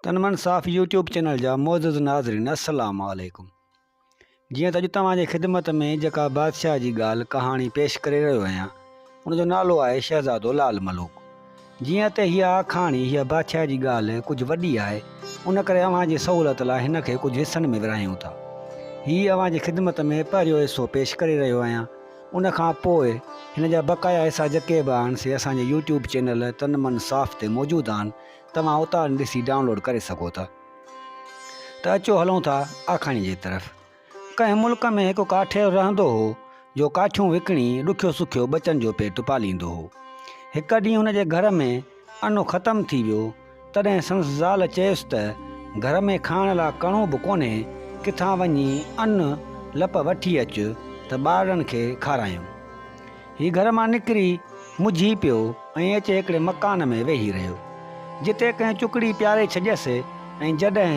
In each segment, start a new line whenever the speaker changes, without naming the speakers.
تن من صاف يوٽيوب چينل جا معزز ناظرين السلام عليڪم جيئن ته اڄ توهان جي خدمت ۾ جيڪا بادشاهه جي ڳالهه ڪهاڻي پيش ڪري رهيو آهيان ان جو نالو آهي شهزادو لال ملوڪ جيئن ته هيء آکاڻي هيء بادشاهه جي ڳالهه ڪجهه وڏي آهي ان ڪري اوهان جي سهولت لاء هن کي ڪجهه حصن ۾ ورهايون ٿا هي اوهان جي خدمت ۾ پهريون حصو پيش ڪري رهيو آهيان ان کان پوء هن جا بقايا حصا جيڪي به آهن سي اسان جي يوٽيوب چينل تن من صاف تي موجود آهن توهان اتان ڏسي ڊائونلوڊ ڪري سگهو ٿا. ته اچو هلون ٿا آکاڻي جي طرف. ڪنهن ملڪ ۾ هڪ ڪاٺير رهندو هو، جو ڪاٺيون وڪڻي ڏکيو سکيو ٻچن جو پيٽ پاليندو هو. هڪ ڏينهن هن جي گهر ۾ ان ختم ٿي ويو، تڏهن سندس زال چيس ته، گهر ۾ کائڻ لاء ڪڻو به ڪونهي، ڪٿان وڃي ان لپ وٺي اچ ته ٻارڙن کي کارايون. هي گهر مان نڪري مجهي پيو ۽ اچي هڪڙي مڪان ۾ ويهي رهيو، جتي ڪنهن چڪڙي پياري ڇڏيس ۽ جڏهن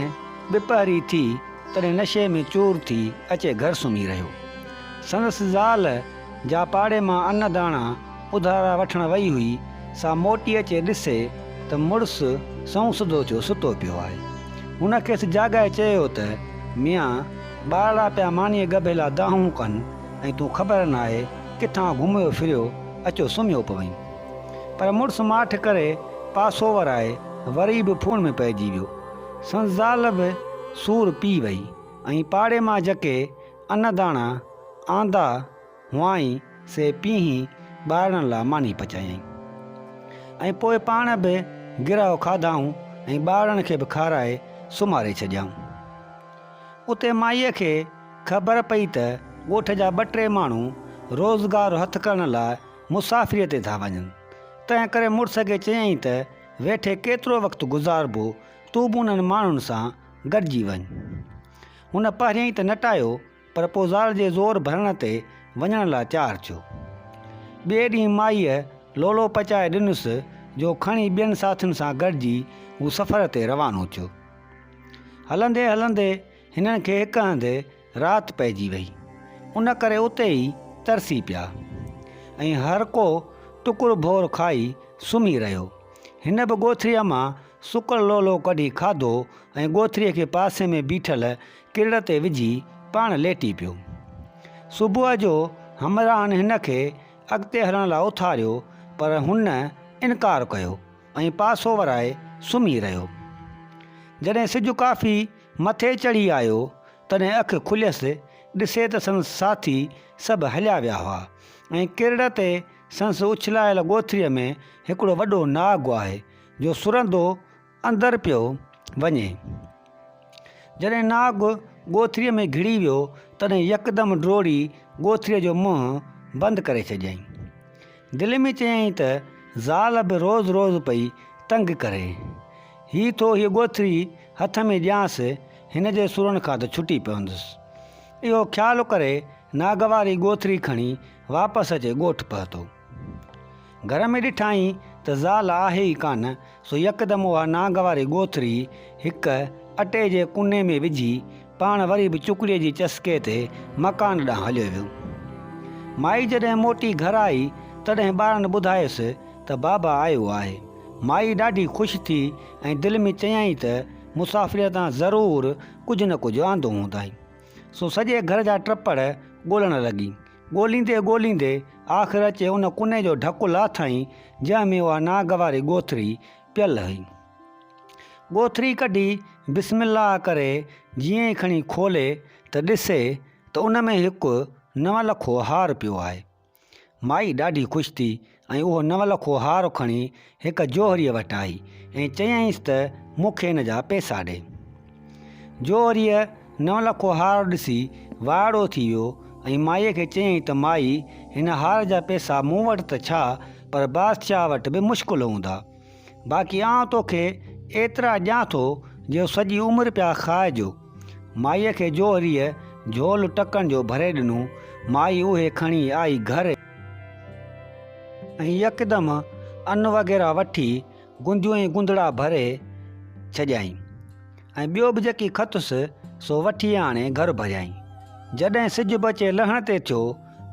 ٻپهري ٿي، تڏهن نشي ۾ چور ٿي اچي گهر سمهي رهيو. سندس زال، جا پاڙي مان ان داڻا اڌارا وٺڻ وئي هئي، سا موٽي اچي ڏسي ته مڙس سنئون سڌو ٿيو ستو پيو آهي. هن کيس جاڳائي چيو ته، ميان، ٻارڙا پيا مانيء ڳڀي لا دانهون ڪن، ۽ تون خبر ناهي ڪٿان گهميو ڦريو اچيو سمهيو پوين. پر مڙس ماٺ ڪري پاسو ورائي وري به ڦون ۾ پئجي ويو. سندس زال به سور پي وئي ۽ پاڙي مان جڪي ان داڻا آندا هئائين سي پيهي ٻارڙن لا ماني پچايائين ۽ پوء پاڻ به گرهه کاڌائون ۽ ٻارڙن کي به کارائي سمهاري ڇڏيائون. اتي مائيء کي خبر پئي ته ڳوٺ جا ٻه ٽي ماڻهو روزگار هٿ ڪرڻ لاء مسافريء تي ٿا وڃن. تنهن ڪري مڙس کي چيائين ته ويٺي ڪيترو وقت گذاربو، تون به انهن ماڻهن سان گڏجي وڃ. هن پهريائين ته نٽايو، پر پوء زال جي زور ڀرڻ تي وڃڻ لاء تيار ٿيو. ٻئي ڏينهن مائيء لولو پچائي ڏنس، جو کڻي ٻين ساٿين سان گڏجي هو سفر تي روانو ٿيو. هلندي هلندي هنن کي هڪ هنڌ رات پئجي وئي، ان ڪري اتي ئي ترسي پيا ۽ هر ڪو ٽڪر ڀور کائي سمهي رهيو. هن به ڳوٿريء مان سڪل لولو ڪڍي کاڌو ۽ ڳوٿريء کي پاسي ۾ بيٺل ڪرڙ تي وجهي پاڻ ليٽي پيو. صبح جو همراهن هن کي اڳتي هلڻ لاء اٿاريو، پر هن انڪار ڪيو. ۽ پاسو ورائي سمهي رهيو. جڏهن سج ڪافي مٿي چڙهي آيو، تڏهن اک کليس، ڏسي ته سندس ساٿي سڀ هليا ويا هئا ۽ ڪرڙ تي سندس اڇلايل ڳوٿريء ۾ هڪڙو وڏو ناگ آهي، جو سرندو اندر پيو وڃي. جڏهن ناگ ڳوٿريء ۾ گهڙي ويو، تڏهن يڪدم ڊوڙي ڳوٿريء جو منهن بند ڪري ڇڏيائين. دل ۾ چيائين ته زال به روز روز پئي تنگ ڪري. هي ٿو هيء ڳوٿري هٿ ۾ ڏيانس، هن جي سورن کان ته ڇٽي پوندس. اهو خيال ڪري ناگ واري ڳوٿري کڻي واپس اچي ڳوٺ پهتو. گهر ۾ ڏٺائين ته زال آهي ئي ڪانه، سو يڪدم اها نانگ واري ڳوٿري هڪ اٽي جي ڪني ۾ وجهي پاڻ وري به چڪڙيء جي چسڪي تي مڪان ڏانهن هليو ويو. مائي جڏهن موٽي گهر آئي، تڏهن ٻارن ٻڌايس ته بابا آيو آهي. مائي ڏاڍي خوش ٿي ۽ دل ۾ چيائين ته مسافريء تان ضرور ڪجهه نه ڪجهه آندو هوندائين. سو سڄي گهر جا ٽپڙ ڳولڻ لڳي. ڳوليندي ڳوليندي آخر اچي ان ڪني جو ڍڪ لاٿائين، جنهن ۾ اها نانگ واري ڳوٿري پيل هئي. ڳوٿري ڪڍي بسم الله ڪري جيئن ئي کڻي کولي ته ڏسي ته ان ۾ هڪ نولکو هار پيو آهي. مائي ڏاڍي خوش ٿي ۽ اهو نولکو هار کڻي هڪ جوهريء وٽ آئي ۽ چيائينس ته مون کي ان جا پئسا ڏي. جوهريء نولکو هار ڏسي وائڙو ٿي ويو ۽ مائيء کي چيائين ته مائي هن هار جا پئسا مون وٽ ته ڇا پر بادشاهه وٽ به مشڪل هوندا. باقي آئون توکي ايترا ڏيان ٿو جو سڄي عمر پيا کائجو. مائيء کي جوهريء جهول ٽڪن جو ڀري ڏنو. مائي اهي کڻي آئي گهر ۽ يڪدم ان وغيره وٺي گنديون ۽ گندڙا ڀري ڇڏيائين ۽ ٻيو به جيڪي کتس سو وٺي آڻي گهر ڀريائين. جڏهن سج به اچي لهڻ تي ٿيو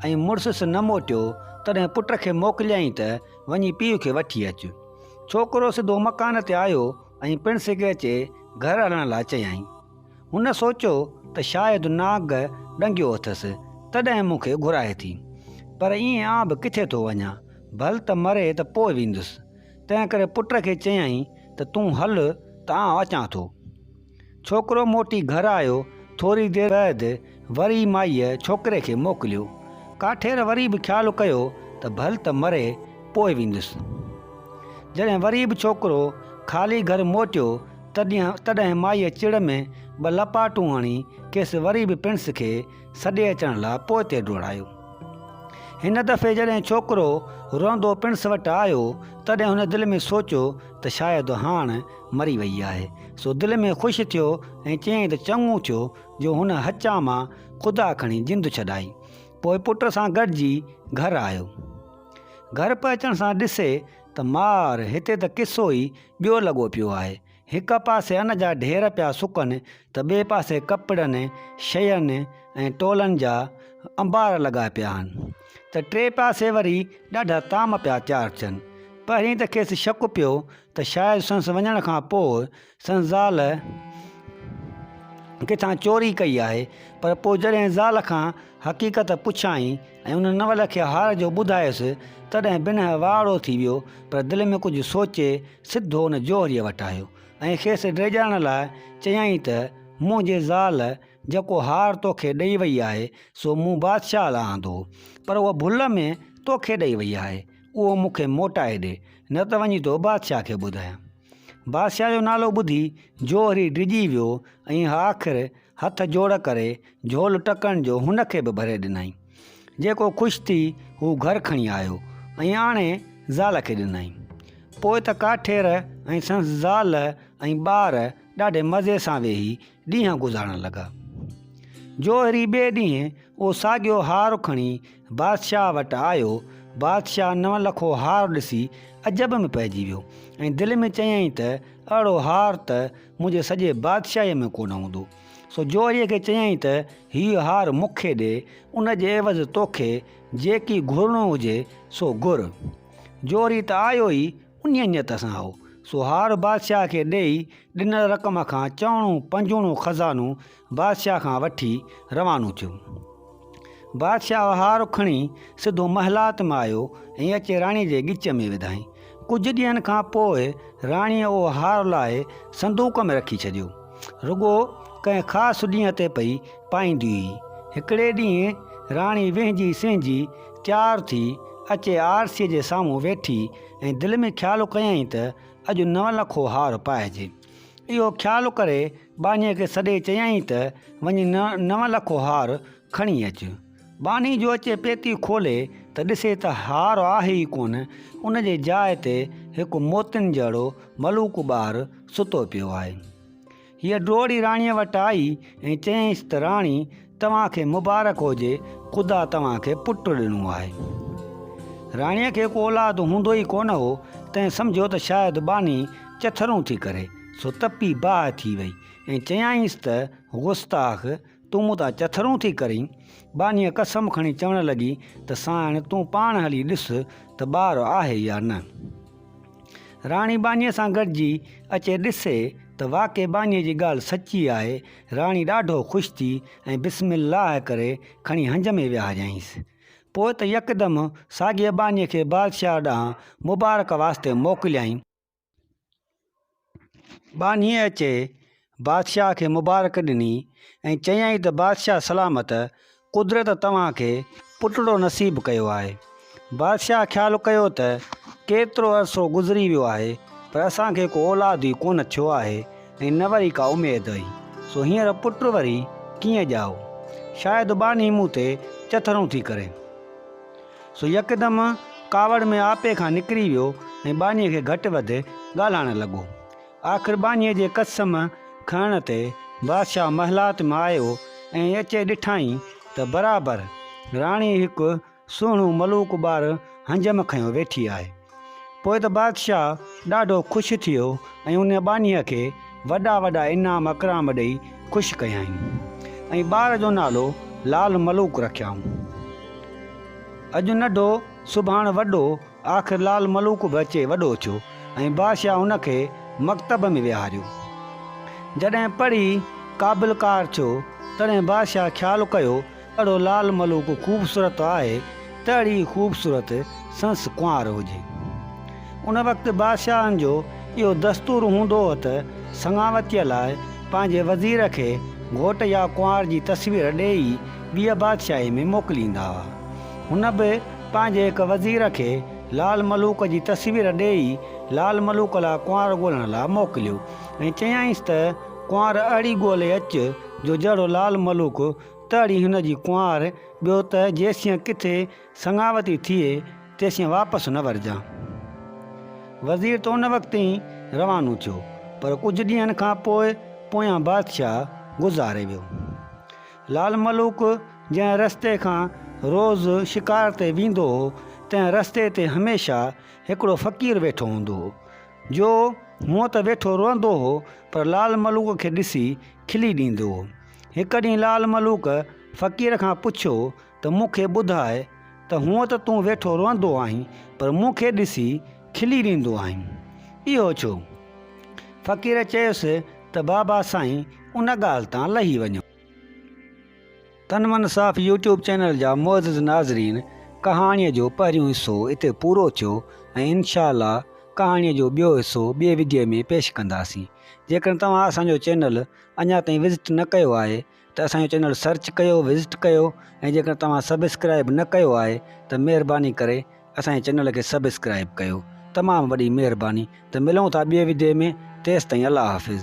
۽ مڙسس نه موٽيو، تڏهن پٽ کي موڪليائين ته وڃي پيء کي وٺي اچ. ڇوڪرو سڌو مڪان تي آيو ۽ پڻس کي اچي گهر هلڻ لاء چيائين. هن سوچيو ته شايد نانگ ڏنگيو اٿس، تڏهن مون کي گهرائي ٿي. پر ائين آن به ڪٿي ٿو وڃان، ڀل ته مري ته پوء ويندس. تنهنڪري پٽ کي چيائين ته تون هل ته آن اچان ٿو. ڇوڪرو موٽي گهر آيو. ٿوري دير بعد وري مائيء ڇوڪري کي موڪليو. ڪاٺير وري به خيال ڪيو ته ڀل ته مري پوء ويندس. جڏهن وري به ڇوڪرو خالي گهر موٽيو تڏهن مائيء چڙ ۾ ٻه لپاٽون هڻي کيس وري به پڻس کي سڏي اچڻ لاء پوئتي ڊوڙايو. هن دفعي جڏهن ڇوڪرو روئندو پڻس وٽ آيو تڏهن هن دل ۾ سوچيو ته شايد هاڻ مري وئي آهي. سو دل ۾ خوش ٿيو ۽ چيائين ته چڱو ٿيو جو هن هچان مان خدا کڻي جند ڇڏائي. پوء پٽ سان گڏجي گهر آيو. گهر پهچڻ سان ڏسي ته مار هتي ته قصو ئي ٻيو لڳو پيو آهي. هڪ پاسي ان جا ڍير پيا سڪن ته ٻئي پاسي ڪپڙن، شين ۽ ٽولن جا انبار لڳا پيا آهن ته ٽئين پاسي وري ڏاڍا طعام پيا تيار ٿين. پهرين ته کيس شڪ پيو ته شايد سندس وڃڻ کان پوء سندس زال ڪٿان چوري ڪئي آهي، پر پوء جڏهن زال کان حقيقت پڇيائين ۽ ان نول کي هار جو ٻڌايس، تڏهن بنهه واڙو ٿي ويو، پر دل ۾ ڪجهه سوچي سڌو ان جوهريء وٽ آيو ۽ کيس ڊيڄارڻ لاء چيائين ته، منهنجي زال جيڪو هار توکي ڏئي وئي آهي، سو مون بادشاهه لاء آندو هو، پر اهو ڀل ۾ توکي ڏئي وئي آهي. اهو مون کي موٽائي ڏي، نه ته وڃي ٿو بادشاهه کي ٻڌايان. بادشاهه جو نالو ٻڌي جوهري ڊڄي ويو ۽ آخر هٿ جوڙ ڪري جهول ٽڪن جو هن کي به ڀري ڏنائين. جيڪو خوش ٿي هو گهر کڻي آيو ۽ آڻي زال کي ڏنائين. پوء ته ڪاٺير ۽ سندس زال ۽ ٻار ڏاڍي مزي سان ويهي ڏينهن گذارڻ لڳا. جوهري ٻئي ڏينهن اهو ساڳيو هار کڻي بادشاهه وٽ آيو. بادشاهه نو لکو هار ڏسي عجب ۾ پئجي ويو ۽ دل ۾ چيائين ته اهڙو هار ته منهنجي سڄي بادشاهيء ۾ ڪونه هوندو. سو جوهريء کي چيائين ته هيء هار مون کي ڏي، ان جي عيوض توکي جيڪي گهرڻو هجي سو گهر. جوهري ته آيو ئي انهيء نيت سان هو، سو هار بادشاهه کي ڏيئي ڏنل رقم کان چئوڻو پنجوڻو خزانو بادشاهه کان وٺي روانو ٿيو. بادشاهه هار کڻي سڌو محلات ۾ آيو ۽ اچي راڻيء جي ڳچ ۾ وڌائين. ڪجهه ڏينهن کان پوء راڻيء اهو هار لاهي صندوق ۾ رکي ڇڏيو. رڳو ڪنهن خاص ڏينهن تي پئي پائيندي هئي. هڪڙي ڏينهن راڻي وهنجي سهنجي تيار ٿي اچي آرسيء جي سامهون ويٺي ۽ دل ۾ خيال ڪيائين ته اڄ نو لکو هار پائجي. اهو خيال ڪري ٻانهيء کي سڏي چيائين ته وڃي نو لکو هار کڻي اچ. ٻانهي جو اچي پيتي کولي ته ڏسي ته هار آهي ئي ڪونه، ان جي جاء تي هڪ موتين جهڙو ملوڪ ٻار ستو پيو آهي. هيء ڊوڙي راڻيء وٽ آئي ۽ چيائينس ته راڻي، توهان کي مبارڪ هجي، خدا توهان کي پٽ ڏنو آهي. راڻيء کي ڪو اولاد هوندو ئي ڪونه هو، تنهن سمجهيو ته شايد ٻانهي چٿرون ٿي ڪري، سو تپي باهه ٿي وئي ۽ چيائينس ته گستاخ، تون مون تان چٿرون ٿي ڪرين؟ ٻانهيء قسم کڻي چوڻ لڳي ته سانئڻ، تون پاڻ هلي ڏس ته ٻار آهي يا نه. راڻي ٻانهيء سان گڏجي اچي ڏسي ته واقعي ٻانهيء جي ڳالهه سچي آهي. راڻي ڏاڍو خوش ٿي ۽ بسم الله ڪري کڻي هنج ۾ ويهاريائينس. پوء ته يڪدم ساڳيء ٻانهيء کي بادشاهه ڏانهن مبارڪ واسطي موڪليائين. ٻانهيء اچي بادشاهه کي مبارڪ ڏني ۽ چيائين ته بادشاهه سلامت، قدرت توهان کي پٽڙو نصيب ڪيو آهي. بادشاهه خيال ڪيو ته ڪيترو عرصو گذري ويو آهي، پر اسان کي ڪو اولاد ئي ڪونه ٿيو آهي ۽ نه وري ڪا اميد هئي، سو هينئر پٽ وري ڪيئن ڄائو؟ شايد ٻانهي مون تي چٿرون ٿي ڪري. سو يڪدم ڪاوڙ ۾ آپي کان نڪري ويو ۽ ٻانهيء کي گهٽ وڌ ڳالهائڻ لڳو. آخر ٻانهيء جي قسم کڻڻ تي بادشاهه محلات ۾ آيو ۽ اچي ڏٺائين ته برابر راڻي هڪ سهڻو ملوڪ ٻار هنج ۾ کنيو ويٺي آهي. پوء ته بادشاهه ڏاڍو خوش ٿيو ۽ ان ٻانهيء کي وڏا وڏا انعام اڪرام ڏئي خوش ڪيائين ۽ ٻار جو نالو لال ملوڪ رکيائون. اڄ ننڍو سڀاڻ وڏو، آخر لال ملوڪ به اچي وڏو ٿيو ۽ بادشاهه ان کي مڪتب ۾ ويهاريو. جڏهن پڙهي قابل ڪار ٿيو، تڏهن بادشاهه خيال ڪيو، اهڙو لال ملوڪ خوبصورت آهي، تهڙي ئي خوبصورت سنس ڪنوار هجي. ان وقت بادشاهن جو اهو دستور هوندو هو ته سڱاوتيء لاء پنهنجي وزير کي گهوٽ يا ڪنوار جي تصوير ڏيئي ٻيء بادشاهيء ۾ موڪليندا هئا. هن به پنهنجي هڪ وزير کي لال ملوڪ جي تصوير ڏيئي لال ملوڪ لاء ڪنوار ڳولڻ لاء موڪليو ۽ چيائينس ته ڪنوار اهڙي ڳولي اچ جو جهڙو لال ملوڪ تهڙي هن جي ڪنوار، ٻيو ته جيسين ڪٿي سڱاوتي ٿئي تيسين واپس نه ورجان. وزير ته ان وقت ئي روانو ٿيو، پر ڪجهه ڏينهن کان پوء پويان بادشاهه گذاري ويو. لال ملوڪ جنهن رستي کان روز شڪار تي ويندو هو، تنهن رستي تي هميشه هڪڙو فقير ويٺو هوندو هو، جو هونء ته ويٺو روئندو هو، پر لال ملوڪ کي ڏسي کلي ڏيندو هو. هڪ ڏينهن لال ملوڪ فقير کان پڇيو ته مون کي ٻڌاء ته هونء ته تون ويٺو روئندو آهين پر مون کي ڏسي کلي ڏيندو آهين، اهو ڇو؟ فقير چيس ته بابا سائين ان ڳالهه تان لهي وڃو. تن من صاف يوٽيوب چينل جا معزز ناظرين ڪهاڻيء جو پهريون حصو اتي پورو ٿيو ۽ انشاء الله ڪهاڻيء جو ٻيو حصو ٻئي وڊيو ۾ پيش ڪنداسين جيڪڏهن توهان اسان جو چينل اڃا تائين وزٽ نه ڪيو آهي ته اسان جو چينل سرچ ڪيو وزٽ ڪيو ۽ جيڪڏهن توهان سبسڪرائب نه ڪيو آهي ته مهرباني ڪري اسان جي چينل کي سبسڪرائب ڪيو تمام وڏي مهرباني ته ملون ٿا ٻئي وڊيو ۾ تيستائين الله حافظ.